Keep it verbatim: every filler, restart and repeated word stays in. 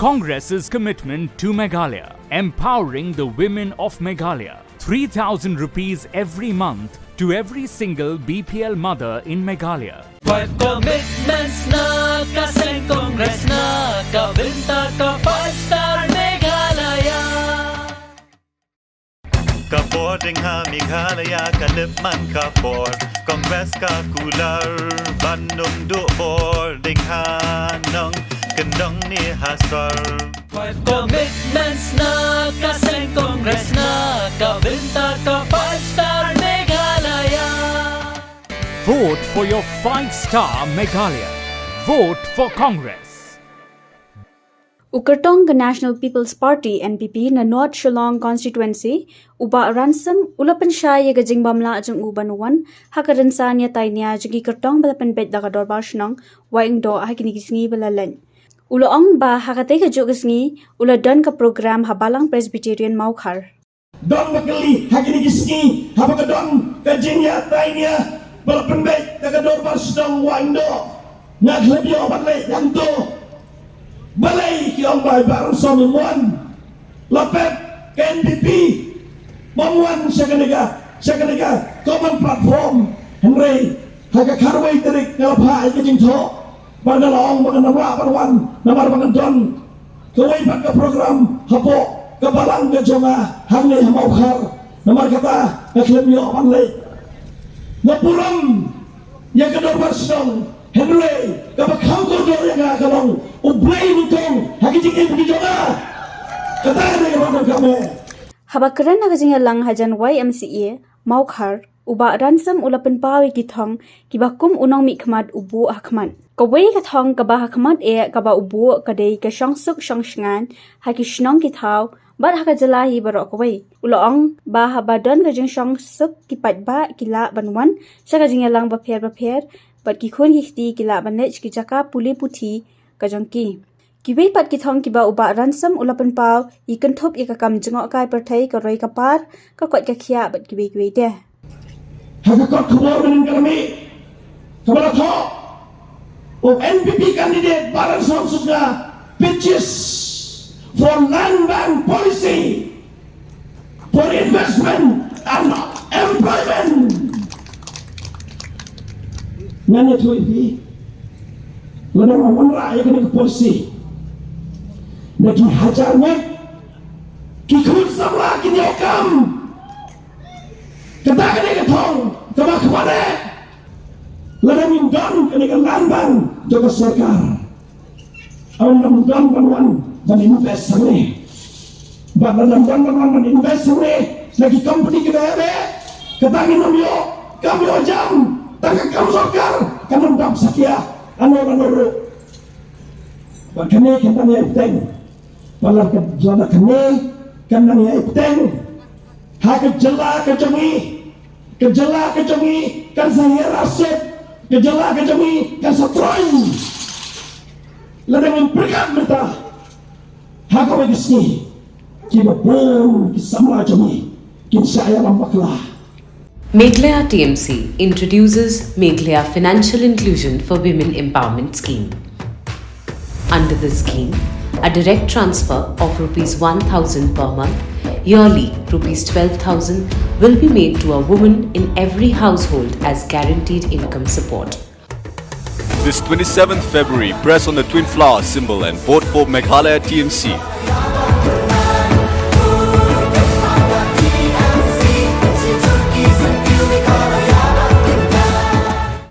Congress's commitment to Meghalaya, empowering the women of Meghalaya. Three thousand rupees every month to every single B P L mother in Meghalaya. Five commitments na ka seng Congress na ka bynta ka five star Meghalaya. Ka bor ding ha Meghalaya ka lip man ka bor. Congress ka kular ban ym duh bor ding ha nongkyndong ne ha sor. Five commitments na ka seng Congress na ka bynta ka five star Meghalaya. Vote for your five star Meghalaya. Vote for Congress. U kyrtong ka National People's Party, N P P, na North Shillong Constituency, u Bah Ransom, u la pynshai ïa ka jingbym lah jong u ban wan ha ka rynsan ïatai nia jong ki kyrtong ba la pynbeit da ka Dorbar Shnong Wahingdoh ha kine ki sngi ba la leit. U la ong ba ha katei kajuh ka sngi u la don ka program ha Balang Presbyterian Mawkhar. Don ba kylli ha kine ki sngi haba ka don ka jingïatai nia ba la pynbeit da ka Dorbar Shnong Wahingdoh. Nga khlem ïoh ban leit hangto. Balei ki ong ba i Bah Ransom im wan? La pep ka N P P bym wan sha kane ka, sha kane ka common platform. Hynrei ha ka khatwei tarik nga la phah ïa ka jingthoh ba nga la ong ba ngan ym lah ban wan namar ba ngan don kawei pat ka program hapoh ka balang ka jong nga hangne ha Mawkhar. Namar kata nga khlem ïoh ban leit. Nga burom ïa ka Dorbar Shnong, hynrei kaba kham kordor ïa nga ka long U Blei nyngkong ha ki jingim ki jong nga. Kata ka dei kaba nga kyrmen. Haba kren ha ka jingïalang hajan Y M C A Mawkhar, u Bah Ransom u la pynpaw ïa ki thong kiba kum u nongmihkhmat u buh ha khmat. Kawei ka thong kaba ha khmat eh kaba u buh ka dei ka shongsuk shongshngaiñ ha ki shnong ki thaw bad ha ka jylla hi baroh kawei. U la ong ba haba don ka jingshong suk ki paidbah ki lah ban wan sha ka jingïalang bapher bapher bad ki khun ki kti ki lah ban leit sha ki jaka pule puthi ka jong ki. Kiwei pat ki thong kiba u Bah Ransom u la pynpaw ki kynthup ïa ka kam jngohkai pyrthei, ka roi ka par, ka koit ka khiah bad kiwei kiwei de. Ha ka kot khubor mynhynnin ka la mih kaba la thoh, u N P P candidate Bah Ransom Sutnga pitches for land bank policy for investment and employment. Ngan ïathuh ïa phi, lada ngam wanrah ïa kane ka policy, da ki hajar ngut ki khun samla kin ïoh kam. Kata ka dei ka thong kaba khmat eh. Lada ngim don kane ka land bank jong ka sorkar, ngam don ban wan ban invest hangne. Bad lada ngam don ban wan ban invest hangne na ki company kiba heh beh, kata ngin ym ïoh kam ïoh jam. Tang ka kam sorkar kan ym dap satia ano ano ruh. Bad kane kan nang ïai bteng. Bad lada ka jylla kane kan nang ïai bteng ha ka jylla ka jong ngi, ka jylla ka jong ngi kan sa hiar suk, ka jylla ka jong ngi kan sa troiñ. Lada ngim pyrkhat mynta, ha kawei ka sngi kiba bun ki samla jong ngi kin shah ïalam bakla. Meghalaya T M C introduces Meghalaya Financial Inclusion for Women Empowerment Scheme. Under this scheme, a direct transfer of rupees one thousand per month, yearly rupees twelve thousand, will be made to a woman in every household as guaranteed income support. This twenty-seventh February, press on the twin flower symbol and vote for Meghalaya T M C.